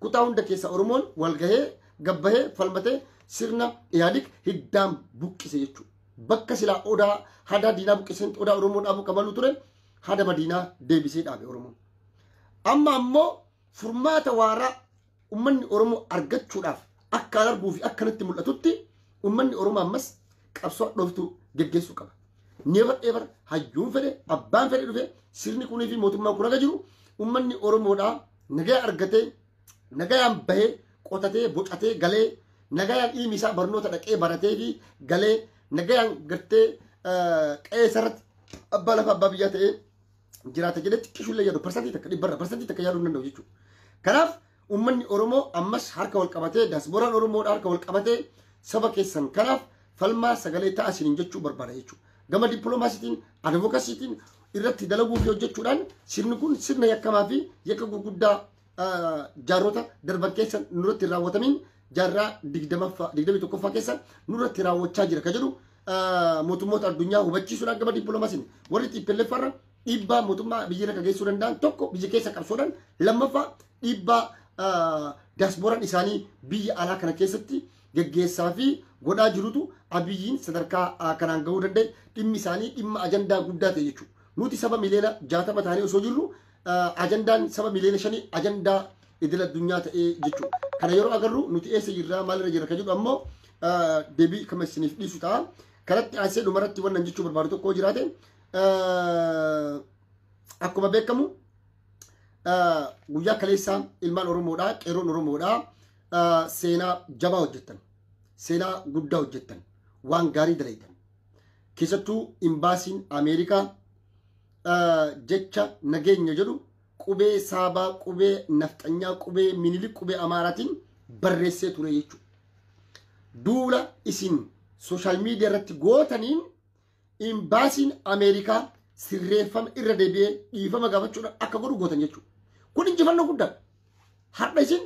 kutaa hunda keessa Oromoon wal gahee gabbahee falmatee sirna Ihaadig hiddaan buqqise jechuudha. Bakka silaa odaa hadaa diinaa buqqiseen odaa Oromoo dhaabuu qabalu ture, hada madiinaa deebisee dhaabe Oromoon. Amma ammoo furmaata waaraa uummanni Oromoo argachuudhaaf akka arguu fi akkanatti mul'atutti uummanni Oromoo ammas qabsoo hadhooftuu geggeessuu qaba. Never ever hayyuun fedhe abbaan fedhe dhufe sirni kunii fi mootummaan kun haga jiru uummanni Oromoodhaa nagaya argatee, nagayaan bahee qotatee bocatee galee, nagayaan ilmi isaa barnoota dhaqee baratee fi galee, nagayaan gartee qe'ee isarratti abbaa lafa abbaa biyyaa ta'ee jiraata jedhee xiqqishuullee yaadu 1% dhibbarra 1% yaaduu hin danda'u jechuudha. Kanaaf uummanni Oromoo ammas harka wal qabatee, daasbooraan Oromoodha harka wal qabatee saba keessan kanaaf falmaa sagalee ta'a isiniin jechuu barbaada jechuudha. Gama dippiloomaasiitiin, advokasiitiin irratti dalaguu fi hojjechuudhaan sirni kun sirna yakkamaa fi yakka gurguddaa jaarrota darban keessa nurratti raawwatamiin jaarraa 21ffaa keessa nurratti raawwachaa jira ka jedhu mootummoota addunyaa hubachiisuudhaan gama dippiloomaasiin warri TPLF irra dhiibbaa mootummaa biyya irra geessuu danda'an, tokko biyya keessa qabsoodhaan, lammaffaa dhiibbaa daasbooraan isaanii biyya alaa kana keessatti geggeessaa fi godhaa jirutu Abiyyiin sadarkaa kanaan gahuu danda'e. Dhimmi isaanii dhimma ajandaa guddaa ta'e jechuudha. Nuti saba miliyoona 60 ta'anii osoo jirru ajandaan saba miliyoona 5 ajandaa idil addunyaa ta'ee jechuudha. Kana yeroo agarru nuti eessa jirra, maalirra jirra kan jedhu ammoo deebii kama isiniif dhiisu ta'a. Kanatti aansee dhumarratti wannan jechuu barbaadu tokko jiraate, akkuma beekamu guyyaa kaleessaa ilmaan Oromoodhaa, qeerroon Oromoodhaa seenaa jabaa hojjettan, seenaa guddaa hojjettan, waan gaarii dalaytan. Keessattuu imbaasiin Ameerikaa jecha nageenya jedhu qubee Saabaa, qubee nafxanyaa, qubee Minilik, qubee Amaaraatiin barreessee ture jechuudha. Duula isin social media irratti gootaniin imbaasiin Ameerikaa sirreeffama irra deebi'ee dhiifama gaafachuudhaan akka godhu gootan jechuudha. Kun injifannoo guddaadha. Har'a isin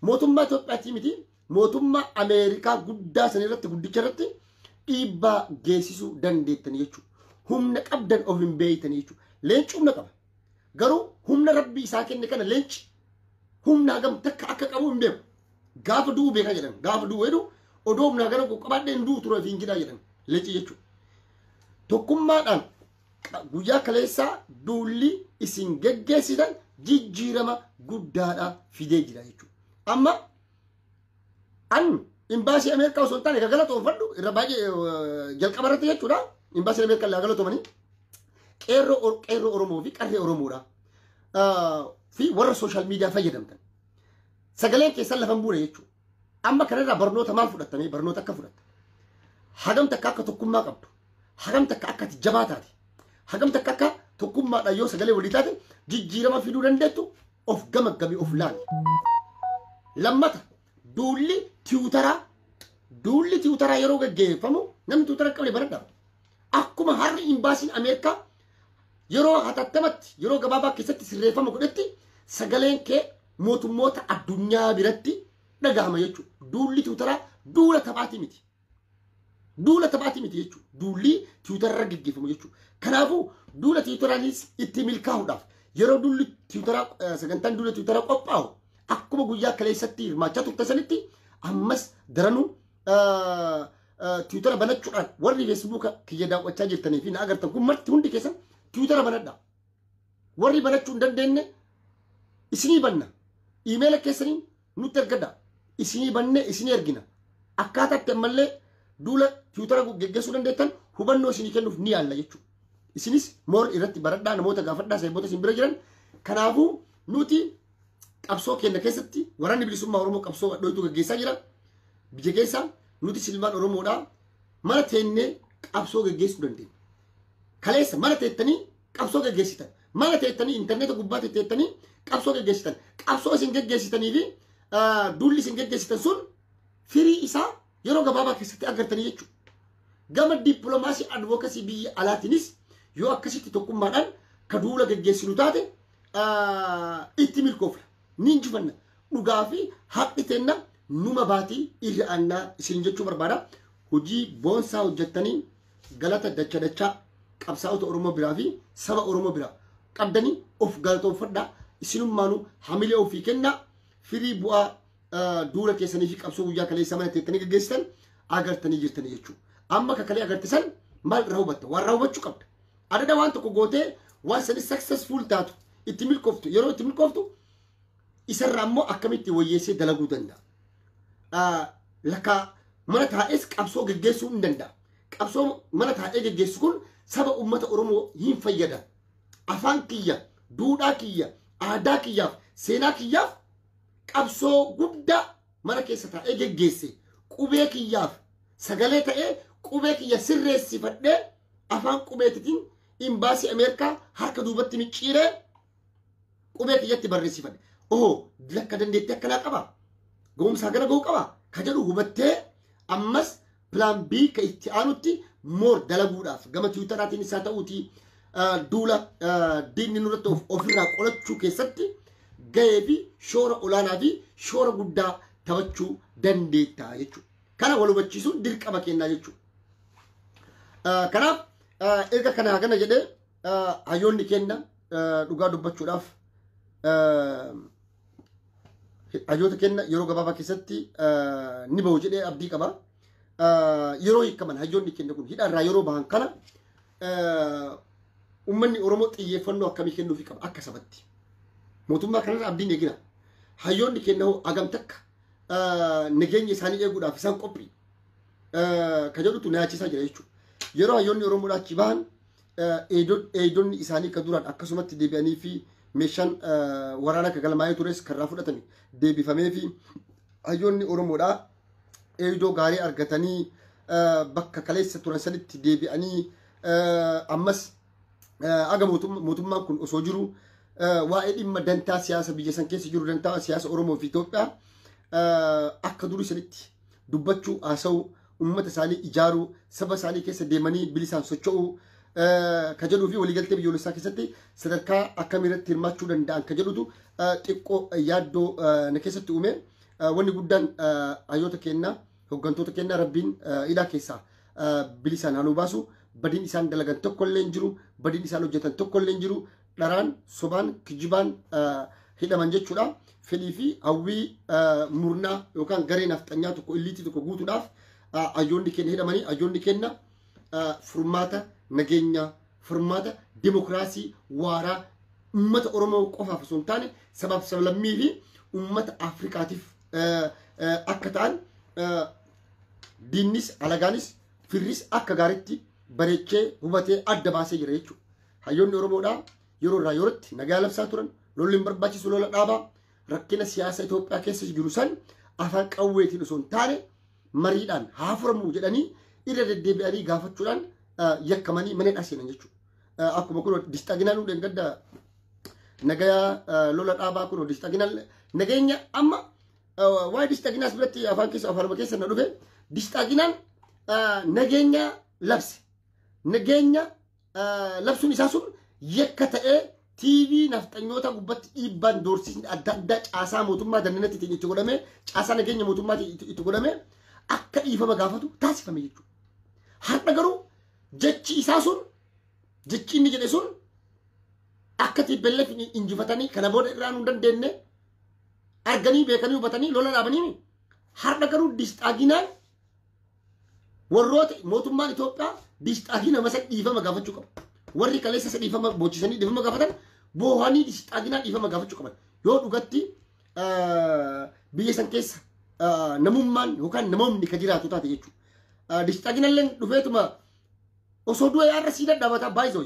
mootummaa Itoophiyaatii miti, mootummaa Ameerikaa guddaa san irratti, guddicha irratti dhiibbaa geessisuu dandeettan jechuudha. Humna qabdan of hin beeytan jechuudha. Leenci humna qaba. Garuu humna rabbi isaa kenne kana leenci Humna hagam takka akka qabu hin beeku. Gaafa du'u beekaa jedhan. Gaafa du'u jedhu odoo humna hagana qabaadhee hin du'u ture fi hin jedhaa jedhan. Leenci jechuudha. Tokkummaadhaan guyyaa kaleessaa duulli isin geggeessitan jijjiirama guddaadha fidee jira jechuudha. Amma an imbaasii Ameerikaa osoo hin taane ka galatoonfadhu irra baay'ee jalqaba irratti jechuudha. Imbaasii Ameerikaa illee galatoomanii qeerroo Oromoo fi qarree Oromoodha. Fi warra social media fayyadamtan. Sagaleen keessan lafa hin buune jechuudha. Amma kanarraa barnoota maal fudhattamee barnoota akka fudhatta? Hagam takka akka tokkummaa qabdu. Hagam takka akka ati jabaa taate. Hagam takka akka tokkummaadhaan yoo sagalee walii taate jijjiirama fiduu dandeettu of gamaggami of laali. Lammata duulli Twitteraa yeroo gaggeeffamu namni Twittera qabne baradha. Akkuma har'i imbaasiin Ameerikaa yeroo hatattamatti yeroo gabaabaa keessatti sirreeffama godhetti sagaleen kee mootummoota addunyaa biratti dhagahama jechuudha. Duulli Twitteraa duula taphaatii miti. Duula taphaatii miti jechuudha. Duulli Twitterarra gaggeeffamu jechuudha. Kanaafuu duula Twitteraanis itti milkaa'uudhaaf yeroo duulli Twitteraa sagantaan duula Twitteraa qophaa'u akkuma guyyaa kaleessatti hirmaachaa turte sanitti ammas daranuu Twittera banachuudhaan warri Facebooka kiyya daawwachaa jirtanii fi na agartan kun marti hundi keessan Twittera banadha. Warri banachuu hin dandeenye isinii banna. Emaila keessaniin nutti ergadha. Isinii bannee isinii ergina. Akkaataa itti ammallee duula Twittera geggeessuu dandeettan hubannoo isinii kennuuf ni yaalla jechuudha. Isinis more irratti baradhaa, namoota gaafadhaa, saayibboota isin bira jiran. Kanaafuu nuti qabsoo keenya keessatti waraanni bilisummaa Oromoo qabsoo dho'ituu geggeessaa jira. Biyya keessa nuti silmaan Oromoodhaa mana teennee qabsoo geggeessuu dandeenya. Kaleessa mana teettanii qabsoo geggeessitan. Mana teettanii intarneeta gubbaa teettanii qabsoo geggeessitan. Qabsoo isin geggeessitanii fi duulli isin geggeessitan sun firii isaa yeroo gabaabaa keessatti agartanii jechuudha. Gama dippiloomaasii advocacy biyya alaatiinis yoo akkasitti tokkummaadhaan ka duula geggeessinu taate itti milkoofna. Ni injifanna. Dhugaa fi haqni teenna numa baatii irra aannaa isin jechuu barbaada. Hojii boonsaa hojjettanii galata dacha dachaa qabsaa'ota Oromoo biraa fi saba Oromoo biraa qabdanii of galatoonfadhaa. Isinummaanuu hamilee ofii kennaa, firii bu'aa duula keessanii fi qabsoo guyyaa kaleessa mana teettanii gaggeessitan agartanii jirtanii jechuudha. Amma kakalee agartisan maal irraa hubatta? Waan irraa hubachuu qabda. Adada waan tokko gootee waan sani successful taatu itti milkooftu, yeroo itti milkooftu isarraa immoo akkamitti wayyeessee dalaguu danda'a? Lakka mana taa'ees qabsoo geggeessuu hin danda'a. Qabsoo mana taa'ee geggeessu kun saba uummata Oromoo hin fayyada. Afaan kiyya, duudhaa kiyya, aadaa kiyyaaf, seenaa kiyyaaf qabsoo guddaa mana keessa taa'ee geggeesse, qubee kiyyaaf sagalee ta'ee qubee kiyya sirreessifadhee afaan qubeetitiin imbaasii Ameerikaa harka duubatti micciiree qubee kiyyatti barreessifadhe. Oh, lakka dandeettii akkanaa qaba. Ga'umsaa gara ga'uu qaba. Ka jedhu hubattee ammas plan B ka itti aanutti more dalaguudhaaf gama Twitteraatiin isaa ta'uutii duula diinni nurratti ofirraa qolachuu keessatti gahee fi shoora olaanaa fi shoora guddaa taphachuu dandeetta jechuudha. Kana wal hubachiisuun dirqama kennaa jechuudha. Kanaaf erga kana kana jedhee hayyoonni kenna dhugaa dubbachuudhaaf hayyoota kenna yeroo gabaabaa keessatti ni bahu jedhee abdii qaba. Yeroo hiikaman hayyoonni kenna kun hidhaarraa yeroo bahan kana uummanni Oromoo xiyyeeffannoo akkamii kennuufii qaba akka sabatti? Mootummaa kanarra abdiin eegina. Hayyoonni kenna hoo hagam takka nageenya isaanii eeguudhaaf isaan qophii ka jedhutu na yaachisaa jira jechuudha. Yeroo hayyoonni Oromoodhaa achi bahan eedonni isaanii ka duraan akkasumatti deebi'anii fi meeshaan waraanaa ka galmaa'ee tures karraa fudhatame deebifamee fi hayyoonni Oromoodhaa eedoo gaarii argatanii bakka kaleessa turan sanitti deebi'anii ammas aga mootummaan kun osoo jiru waa'ee dhimma dantaa siyaasa biyya san keessa jiru, dantaa siyaasa Oromoo fi Itoophiyaa akka durii sanitti dubbachuu, haasa'uu, uummata isaanii ijaaruu, saba isaanii keessa deemanii bilisaan socho'uu ka jedhuu fi waliigaltee biyyoolessaa keessatti sadarkaa akkamiirratti hirmaachuu danda'an ka jedhutu xiqqoo yaaddoo na keessatti uume. Wanni guddaan hayyoota kennaa, hooggantoota kennaa rabbiin hidhaa keessaa bilisaan haa nu baasu. Badiin isaan dalagan tokko illee hin jiru, badiin isaan hojjetan tokko illee hin jiru. Dharaan, sobaan, kijibaan hidhaman jechuudha. Fedhii fi hawwii murnaa yookaan garee nafxanyaa tokko illiitii tokko guutuudhaaf hayyoonni keenya hidhamanii hayyoonni keenya furmaata nageenyaa, furmaata dimokiraasii waaraa uummata Oromoo qofaaf osoo hin taane sabaaf sablammii fi uummata Afrikaatiif akka ta'an diinnis alagaanis firris akka gaariitti bareechee hubatee adda baasee jira jechuudha. Hayyoonni Oromoodhaa yeroo irraa yerootti nagaa labsaa turan, lolli hin barbaachisu lola dhaabaa, rakkina siyaasa Itoophiyaa keessa jiru san afaan qawweetiin osoo hin taane mariidhaan haa furamuu jedhanii irra deddeebi'anii gaafachuudhaan yakkamanii mana hidhaa seenan jechuudha. Akkuma kun disxaaginaan hundeen gadda nagayaa lola dhaabaa kun disxaaginaan nageenya amma waa'ee disxaaginaas biratti afaan keessa afaanuma keessa na dhufe disxaaginaan nageenya labse. Nageenya labsuun isaa sun yakka ta'ee TV nafxanyoota gubbatti dhiibbaan doorsisni adda addaa caasaa mootummaa dandanatti itti godhamee caasaa nageenya mootummaatti itti godhamee akka dhiifama gaafatu taasifame jechuudha. Har'a garuu jechi isaa sun jechi inni jedhe sun akka TPLF injifatanii kana booda irraa nu dandeenye arganii beekanii hubatanii lola dhaabanii har'a garuu disxaaginaan warroota mootummaan Itoophiyaa disxaagina masa dhiifama gaafachuu qaba. Warri kaleessa isa dhiifama boochisanii dhiifama gaafatan boohanii disxaaginaa dhiifama gaafachuu qaban. Yoo dhugatti biyya san keessa namummaan yookaan namoonni ka jiraatu taate jechuudha. Disxaaginallee dhufeetuma osoo du'e har'a sii dadhaabata baay'isoo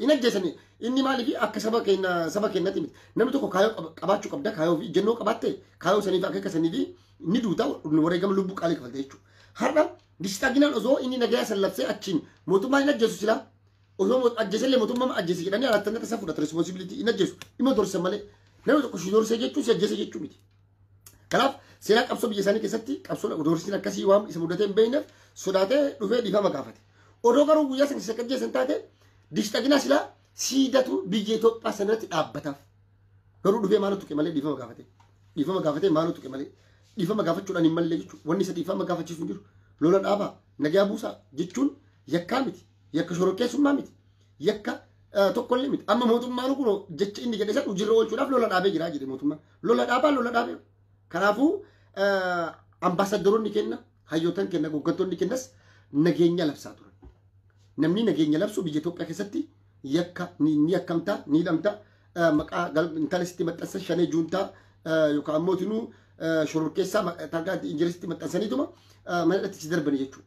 hin ajjeesanii inni maaliif akka saba keenya saba keenyatti miti. Namni tokko kaayoo qabaachuu qabda kaayoo fi ejjennoo qabaatte kaayoo saniif akeeka sanii fi ni duuta wareegama lubbuu qaalii kafalte jechuudha. Har'a disxaaginaan osoo inni nagayaa san labsee achiin mootummaan hin ajjeesu silaa osoo ajjeesallee mootummaan ajjeese jedhanii alattannata isa fudhata responsibility hin ajjeesu dhimma doorsisan malee namni tokko si doorsee jechuun si ajjeese jechuu miti. Kanaaf seenaa qabsoo biyya isaanii keessatti qabsoo doorsisiin akkasii waan isa mudatee hin beekneef sodaatee dhufee dhiifama gaafate. Odoo garuu guyyaa sana isa ajjeesan taate disxaaginaa silaa siidatu biyya Itoophiyaa sanarratti dhaabbataaf. Garuu dhufee maaltu tuqe malee dhiifama gaafate. Dhiifama gaafatee maaltu tuqe malee dhiifama gaafachuudhaan hin malle jechuudha. Wanni isa dhiifama gaafachiisu hin jiru. Lola dhaabaa nagaa buusaa jechuun yakkaa miti. Yakka shororkeessummaa miti. Yakka tokkollee miti. Amma mootummaan kun jecha inni jedhe san hojiirra oolchuudhaaf lola dhaabee jira jedhe mootummaan. Lola dhaabaa lola dhaabee. Kanaafuu ambaasaddaroonni kenna hayyootan kenna hooggantoonni kennas nageenya labsaa turan. Namni nageenya labsu biyya Itoophiyaa keessatti yakka ni yakkamta ni hidhamta maqaa intala sitti maxxansan shanee juuntaa yookaan ammoo tinuu shororkeessaa targaa injilisitti maxxansaniituma mana hidhatti si darbani jechuudha.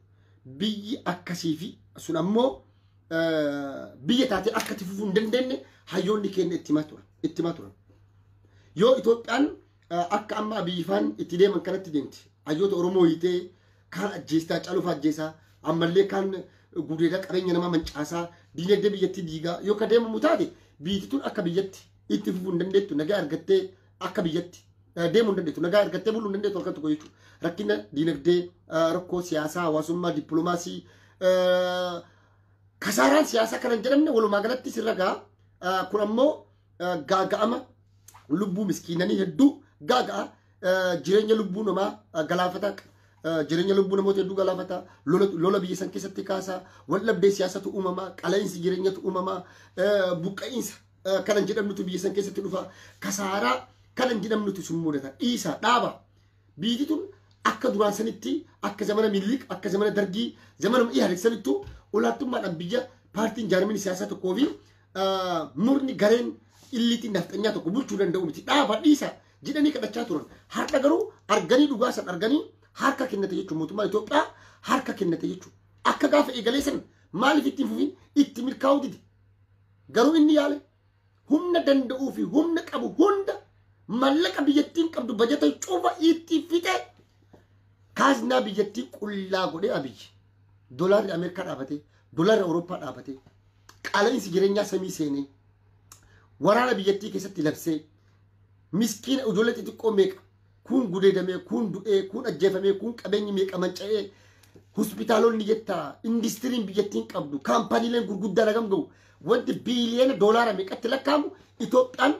Biyyi akkasii fi sun ammoo biyya taatee akka itti fufuu hin dandeenye hayyoonni keenya itti himaa turan. Yoo Itoophiyaan akka amma Abiyyi faan itti deeman kanatti deemti. Hayyoota Oromoo hiitee kaan ajjeestaa caaluuf ajjeesaa ammallee kaan gudeedaa qabeenya namaa mancaasaa diinagdee biyyattii diigaa yoo ka deemamu taate biyyi tun akka biyyatti itti fufuu hin dandeettu nagaa argattee akka biyyatti deemuu hin dandeettu nagaa argattee buluu hin dandeettu halkan tokko jechuudha. Rakkina diinagdee rakkoo siyaasaa hawaasummaa dippiloomaasii kasaaraan siyaasaa kana hin jedhamne walumaa galatti sirra ga'a. Kun ammoo gaaga'ama lubbuu miskiinanii hedduu gaaga'a jireenya lubbuu namaa galaafata jireenya lubbuu namoota hedduu galaafata lola biyya san keessatti kaasaa wal dhabdee siyaasatu uumamaa qala'insi jireenyatu uumamaa buqqa'iinsa kana hin jedhamnutu biyya san keessatti dhufa kasaaraa kana hin jedhamnutu sun mudata dhiisaa dhaaba biyyi tun akka duraan sanitti akka zamana Minilik akka zamana Dargii zamana Ihaadig sanittu olaantummaadhaan biyya paartiin jaarmiin siyaasaa tokkoo fi murni gareen illiitiin nafxanyaa tokko bulchuu danda'u miti dhaaba dhiisaa jedhanii kadhachaa turan. Har'a garuu arganii dhugaa san arganii harka kennate jechuudha. Mootummaan Itoophiyaa harka kennate jechuudha. Akka gaafa eegalee san maaliif ittiin fufin itti milkaa'uu dide. Garuu inni yaale humna danda'uu fi humna qabu hunda mallaqa biyyattiin qabdu bajata cufa itti fixe kaaznaa biyyattii qullaa godhee Abiyyi. Doolaarri Ameerikaa dhaabatee, doolaarri Awurooppaa dhaabatee, qaala'insi jireenyaa samii seenee, waraana biyyattii keessatti labsee, miskiina ijoollee xixiqqoo meeqa kun gudeedamee, kun du'ee, kun ajjeefamee, kun qabeenyi meeqa manca'ee, hospitaalonni jettaa, indistiriin biyyattiin qabdu, kaampaniileen gurguddaan hagam ga'u, wanti biiliyoona doolaara meeqatti lakkaa'amu Itoophiyaan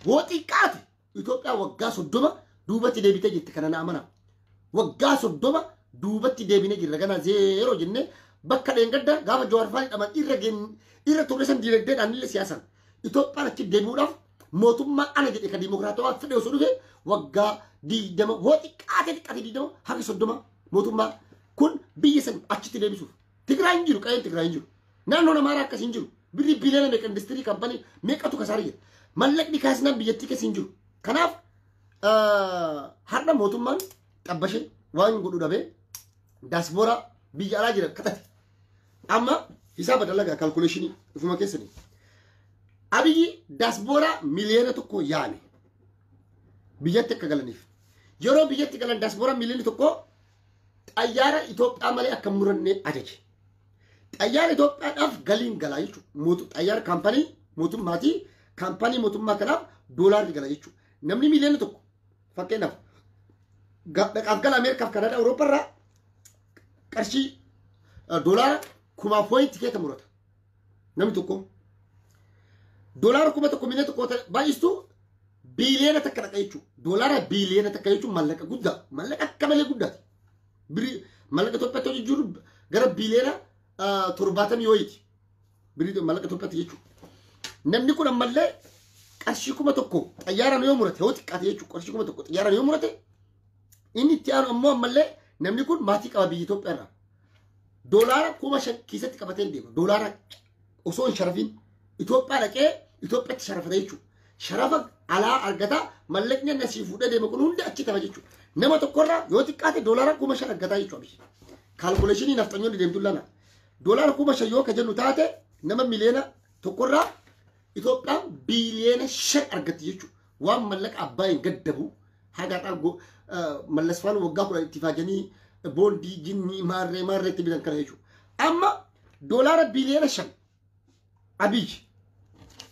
hoo xiqqaate Itoophiyaan waggaa 30 duubatti deebitee jirti kana na amana. Waggaa 30 duubatti deebinee jirra ganaa 0 jennee bakka dheengadda gaafa Jawaar faan hidhaman irra turre san diinagdeedhaan illee siyaasaan Itoophiyaan achi deebi'uudhaaf Mootummaa ana jedhe kan dimokiraatawaa fedhe osoo dhufe waggaa 20 hoo xiqqaate xiqqaate 20 haga 30 mootummaa kun biyya san achitti deebisuuf. Tigraay hin jiru, qa'een Tigraay hin jiru. Naannoon Amaaraa akkas hin jiru. Birrii biliyoona meeqa industirii kaampanii meeqatu kasaara jira. Mallaqni kaasnaan biyyattii keessa hin jiru. Kanaaf har'a mootummaan xabbashee waan godhu dhabee daasbooraa biyya alaa jira kadhate. Amma hisaaba dalagaa kaalkuleeshinii dhufuma keessanii. Abiyyi daasbooraa 1 miliyoona yaame biyyatti akka galaniif. Yeroo biyyatti galan daasbooraa 1 miliyoona xayyaara Itoophiyaa malee akka muranne ajaje. Xayyaara Itoophiyaadhaaf galiin galaa jechuudha. Xayyaara kaampanii mootummaatii kaampanii mootummaa kanaaf doolaarri gala jechuudha. Namni 1 miliyoona fakkeenyaaf dhaqaaf gala Ameerikaaf Kanaadaa Awurooppaa irraa qarshii doolaara 1000 wayii tikeeta murata. Namni tokko doolaara 1000 1 miliyoona baay'istu biliyoona 1 dhaqa jechuudha. Doolaara biliyoona 1 jechuun mallaqa guddaa, mallaqa akka malee guddaati. Birii mallaqa Itoophiyaatti hojii jiru gara biliyoona 70 wayiiti. Birii mallaqa Itoophiyaatti jechuudha. Namni kun ammallee qarshii 1000 xayyaaraan yoo murate yoo xiqqaate jechuudha. Qarshii 1000 xayyaaraan yoo murate inni itti aanu ammoo ammallee namni kun maatii qaba biyya Itoophiyaa irraa. Doolaara 5000 keessatti qabatee deema. Doolaara osoo hin sharafiin Itoophiyaa dhaqee Itoophiyaatti sharafata jechuudha. Sharafa alaa argata mallaqni nasii fuudhee deema kun hundi achi tafa jechuudha. Nama tokkorraa yoo xiqqaate doolaara 5000 argataa jechuudha. Kaalkuleeshinii nafxanyoonni deemtu lana. Doolaara 5000 yoo ka jennu taate nama 1 miliyoona Itoophiyaan biliyoona 5 argatti jechuudha. Waan mallaqa abbaa hin gaddabu haga mallasfaan waggaa 10 itti faajanii boondii jinnii maarree maarree itti bitan kana jechuudha. Amma doolaara biliyoona 5 Abiyyi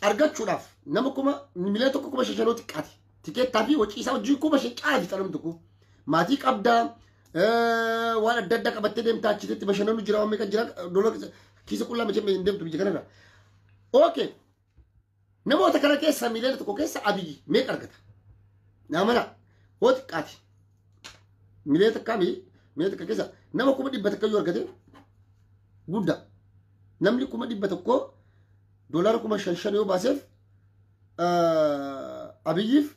argachuudhaaf nama 1 miliyoona 5,000 xiqqaate. Tikeettaa fi hojii isaa hojii 5,000 caala fixa namni tokko. Maatii qabdaa waan adda addaa qabattee deemtaa achitti bashannanu jira waan meeqa jira doolaara kiisa qullaa machee hin deemtu biyya kanarra. Okay. Namoota kana keessa 1 miliyoona keessa Abiyyi meeqa argata? Namana hoo xiqqaate. 1 miliyoona miliyoona keessa nama 100,000 yoo argate guddaa. Namni 100,000 doolaara 5,000 yoo baaseef Abiyyiif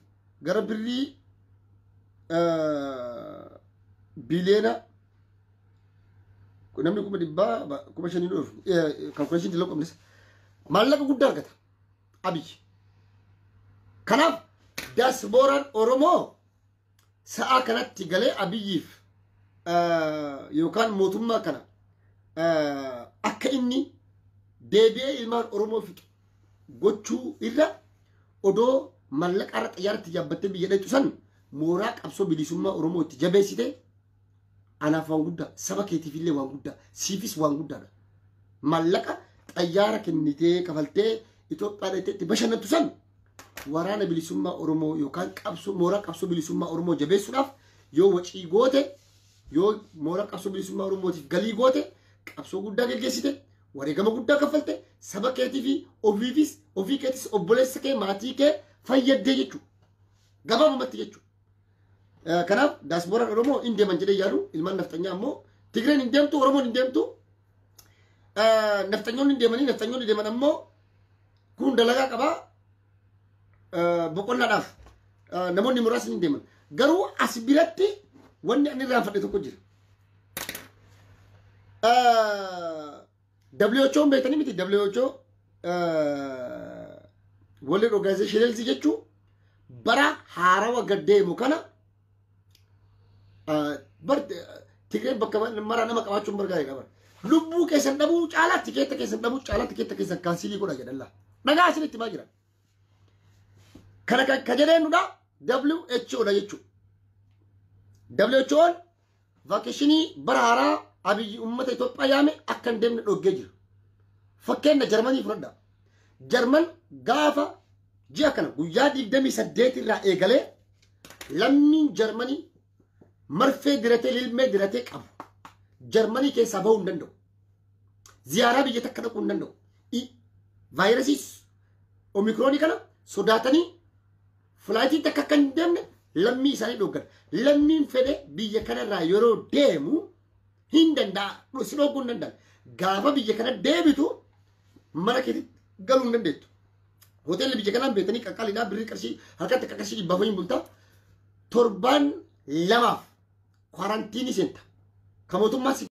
gara birrii biliyoona namni 100,000 5,000 dhufu kaalkuleeshinii dalagu qabnes maallaqa guddaa argata Abiyyi. Kanaaf daasbooraan Oromoo sa'a kanatti galee Abiyyiif yookaan mootummaa kana akka inni deebi'ee ilmaan Oromoo fixu gochuu irra odoo mallaqa irra xayyaaratti yaabbattee biyya dheetu san mooraa qabsoo bilisummaa Oromoo itti jabeessite anaaf waan guddaa, saba keetiif illee waan guddaa, siifis waan guddaadha. Mallaqa xayyaara kennitee kafaltee Itoophiyaa dheettee itti bashannantu san waraana bilisummaa Oromoo yookaan qabsoo mooraa qabsoo bilisummaa Oromoo jabeessuudhaaf yoo wacii goote, yoo mooraa qabsoo bilisummaa Oromootiif galii goote, qabsoo guddaa geggeessite, wareegama guddaa kaffalte, saba keetii fi ofiifis ofii keetis obboleessa kee maatii kee fayyaddee jechuudha. Gabaabumatti jechuudha. Kanaaf daasbooraan Oromoo hin deeman jedhee yaadu, ilmaan nafxanyaa ammoo Tigreen hin deemtu, Oromoon hin deemtu, nafxanyoonni hin deemanii, nafxanyoonni deeman ammoo kun dalagaa qabaa boqonnaadhaaf namoonni muraasni hin deeman. Garuu as biratti wanni ani irraanfadhe tokko jira. WHO beektanii miti WHO World Organization Health jechuun bara haarawa gad deemu kana bar Tigreen bakka mara nama qabaachuun bargaa'eedha bara. Lubbuu keessan dhabuu caalaa tikeetta keessan dhabuu caalaa tikeetta keessan kaansilii godha jedhalla. Dhagaa isinitti himaa jira. Kana ka jedheenudha WHO dha jechuudha. WHO'n vaakeshinii bara haaraa Abiyyi uummata Itoophiyaa yaame akka hin deemne dhoggee jira. Fakkeenya Jarmanii fudhadha. Jarman gaafa ji'a kana guyyaa 28 irraa eegalee lammiin Jarmanii marfee diratee lilmee diratee qabu. Jarmanii keessaa bahuu hin danda'u. Ziyaaraa biyya takka dhaquu hin danda'u. Vaayirasii omikroonii kana sodaatanii filaayitiin takka akka hin deemne lammii isaanii dhoggan. Lammiin fedhe biyya kanarraa yeroo deemu hin danda'a. Si dhogguu hin danda'an. Gaafa biyya kana deebitu mana keetti galuu hin dandeettu. Hoteelli biyya kanaan beetanii qaqqaaliidhaa birrii qarshii harkatti akka qarshii 400 bulta. Torbaan 2f kwarantiinii seenta. Ka mootummaa si